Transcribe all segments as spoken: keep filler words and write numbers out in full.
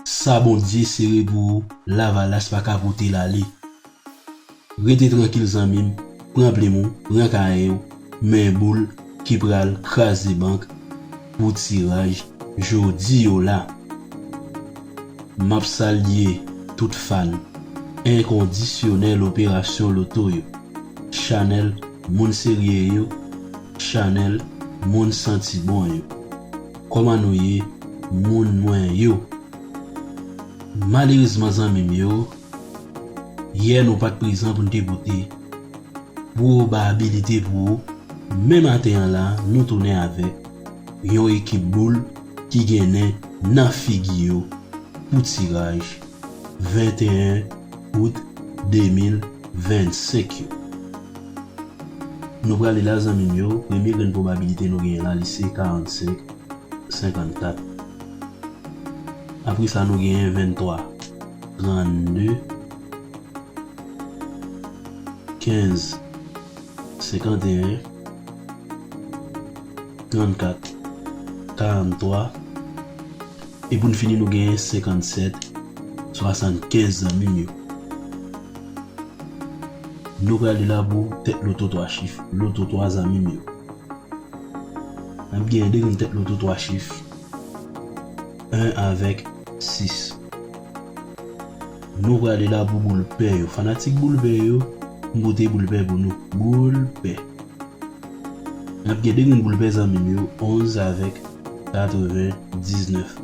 Sa Bondye sere pou ou, lavalas pa ka pote l ale. Rete trankil zanmi m, pran plim ou, pran kaye w, men boul ki pral kraze bank pou tiraj jodi yo la. M ap salye tout fan enkondisyonèl operasyon loto yo, chanèl moun serye yo, chanèl moun santi bon yo. Kòman nou ye, moun mwen yo? Malerezman, zanmi m yo, yè nou pa t prezan pou n te pote pwobabilite pou ou, men maten an la, nou tounen avèk yon ekip boul ki gen nen nan figi yo pou tiraj venteyen out de mil vennsenk yo. Nou prale la, zanmi m yo, premye grenn pwobabilite nou genyen la, li se karannsenk senkannkat. Apre sa, nou genyen venntwa trannde, kenz senkanteyen, trannkat karanntwa, e pou n fini, nou genyen senkannsèt swasannkenz, zanmi m yo. Nou prale la pou tèt loto twa chif, loto twa, zanmi m yo. N ap gen de grenn tèt loto twa chif, en avèk sis. Nou prale la pou boul pè yo. Fanatik boul pè yo, m pote boul pè pou nou. Boul pè. N ap gen de grenn boul pè, zanmi m yo, onz avèk katrevendiznèf.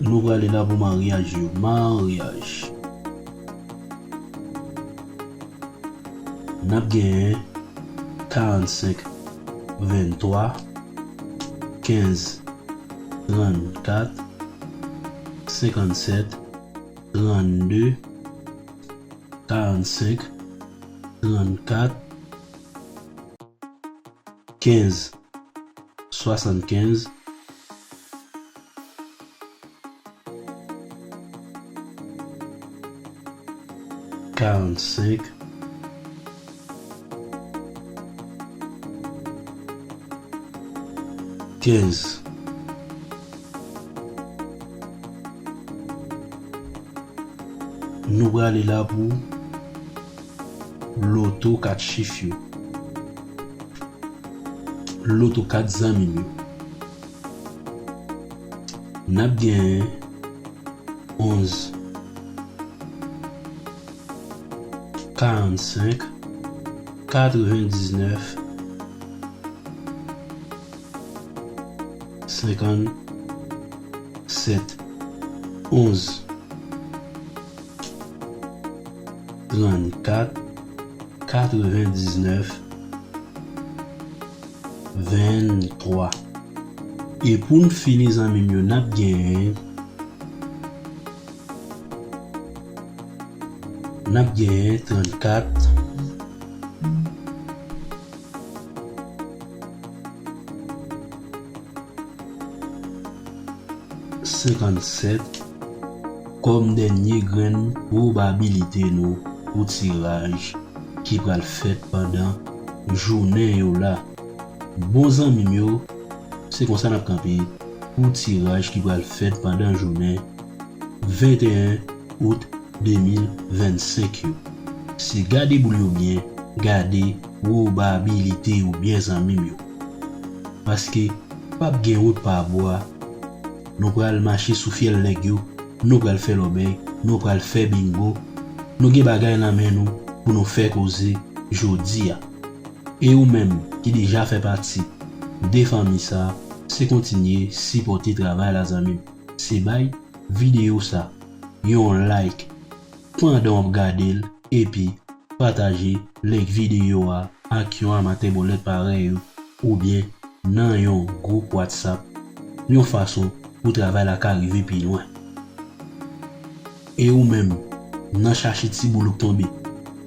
Nou prale la pou maryaj yo. Maryaj. N ap genyen karannsenk venntwa, kenz trannkat, senkannsèt trannde, karannsenk trannkat, kenz swasannkenz, karannsenk, kenz. Nou prale la pou loto kat chif yo. Loto kat, zanmi m yo. N ap gen onz, karannsenk, katrevendiznèf, senkannsèt, onz, trannkat, katrevendiznèf, venntwa. E pou n fini, zanmi m yo, n ap genyen, n ap genyen trannkat, senkannsèt kòm dènye grenn pwobabilite nou pou tiraj ki pral fèt pandan jounen yo la. Bon, zanmi m yo, se konsa n ap kanpe pou tiraj ki pral fèt pandan jounen venteyen out de mil vennsenk yo. Se gade boul yo byen, gade pwobabilite yo byen, zanmi m yo. Paske p ap gen wout pa bwa. Nou pral mache sou fyèl nèg yo, nou pral fè lòbèy, nou pral fè bingo. Nou gen bagay nan men nou pou nou fè koze jodi a. E ou menm ki deja fè pati de fanmi sa, se kontinye sipòte travay la, zanmi m. Se bay videyo sa yon like pandan w ap gade l, epi pataje link videyo a ak yon amatè bòlèt parèy ou, oubyen nan yon gwoup WhatsApp, yon fason pou travay la ka rive pi lwen. E ou menm, nan chache ti boul ou k tonbe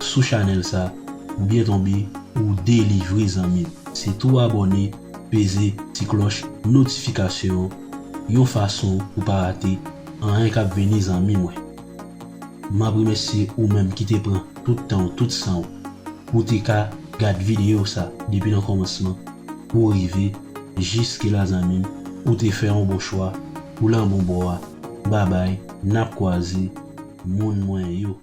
sou chanèl sa, ou byen tonbe, ou delivre, zanmi m. Se tou abòne, peze ti klòch notifikasyon an, yon fason pou pa rate anyen k ap vini, zanmi mwen. M ap remèsye ou menm ki te pran tout tan w, tout san w, pou te ka gad videyo sa depi nan kòmansman pou rive jiske la, zanmi m. Ou te fè yon bon chwa, ou lan bon bò a. Babay, n ap kwaze, moun mwen yo.